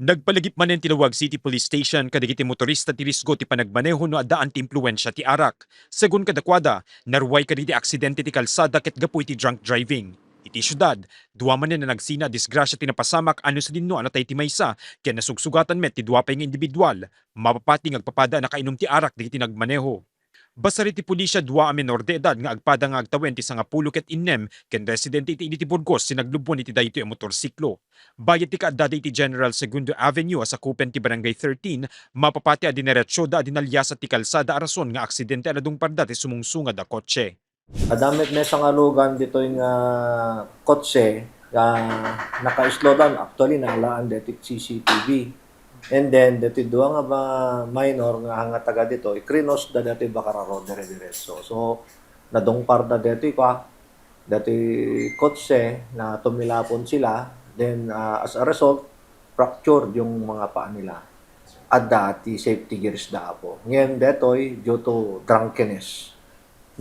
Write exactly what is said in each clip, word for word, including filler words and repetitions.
Nagpalagip manen ti Laoag City Police Station kadagiti motorista ti risgo ti panagmaneho no addaan ti impluensia ti arak. Segun kadakuada, naruay kadagiti aksidente ti kalsada ket gapu iti drunk driving. Iti siudad, dua manen a nagsina a disgrasya ti napasamak a no sadinno a natay ti maysa, ken nasugsugatan met ti dua pay nga individual. Mapapati nga agpapada a nakainom ti arak dagiti nagmaneho. Basar iti pulisia, dua a menor de edad nga agpada nga agtawen ti sangapulo ket innem ken residente iti ili ti Burgos ti naglubbuan iti daytoy a motorsiklo. Bayat ti kaaddada iti General Segundo Avenue a sakupen ti Barangay thirteen, mapapati a diniretsoda a dinaliasat ti kalsada a rason nga aksidente a nadungparda ti sumungsungad a kotse. Adda met maysa nga lugan ditoy nga kotse nga naka-slow down. Actually, naalaan daytoy C C T V. And then, daytoy dua nga ba-, minor nga, nga taga ditoy, krinosda daytoy Bacararo dire-diretso. So, nadungparda daytoy kwa, daytoy kotse na tumilapon sila. Then, ah, as a result, fractured yung mga paa nila. Adda ti safety gears da, apo. Ngayon, daytoy, due to drunkenness,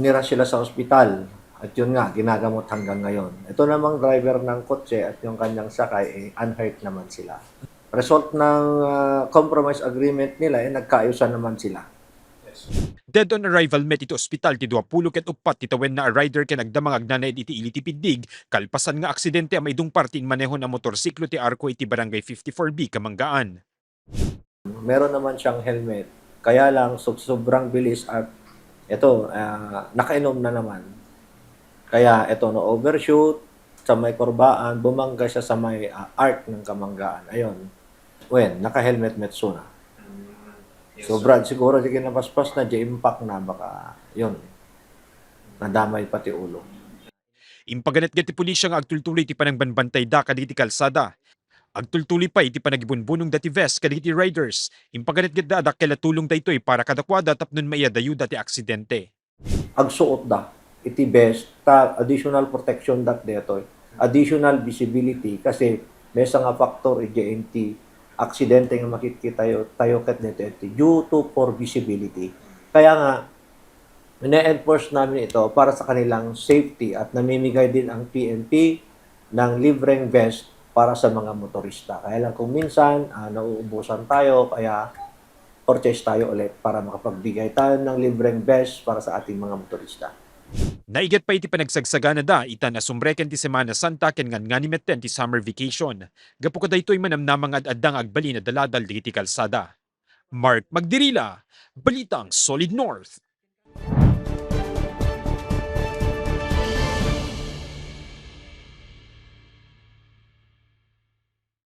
nira sila sa ospital. At yun nga, ginagamot hanggang ngayon. Ito namang driver ng kotse at yung kanyang sakay, eh, unhurt naman sila. Result ng, ah, compromise agreement nila, eh, nagkaayusan naman sila. Dead on arrival met iti ospital ti duapulo ket uppat ti tawenna a rider ken agdama nga agnanaed iti ili ti Piddig, kalpasan nga aksidente a maidungpar ti inmanehon a motorsiklo ti Arco iti Barangay fifty-four B, Kamanggaan. Meron naman siyang helmet, kaya lang sob-, sobrang bilis at ito, ah, nakainom na naman. Kaya ito, na-overshoot sa may kurbaan, bumangga siya sa may, ah, arc ng Kamanggaan. Ayun. Wen, naka-helmet met sana. Yes, so, sir. Brad, siguro di kinapaspas na, di impact na, baka, yun, nadamay pati ulo. Impaganetget ti pulisya nga agtultuloy ti panangbanbantayda kadagiti kalsada. Agtultuloy pay ti panagibumbunong dati vest kadagiti riders. Impaganetgetda a dakkel a tulong daytoy para kadakuada tapno maiyadayuda ti aksidente. Agsuotda iti vest ta additional protection dat detoy, additional visibility, kasi maysa nga factor iti aksidente nga makitkitayo tayo ket detoy iti due to poor visibility. Kaya nga, ine-enforce namin ito para sa kanilang safety at namimigay din ang P N P ng libreng vest para sa mga motorista. Kaya lang kung minsan, ah, nauubusan tayo, kaya purchase tayo ulit para makapagbigay tayo ng libreng vest para sa ating mga motorista. Naigat pay iti panagsagsaganada itan a sumreken ti Semana Santa ken ngan-nganimeten ti summer vacation. Gapu kadaytoy, manamnama nga ad-adda nga agbalin a daladal dagiti kalsada. Mark Magdirila, Balitang Solid North.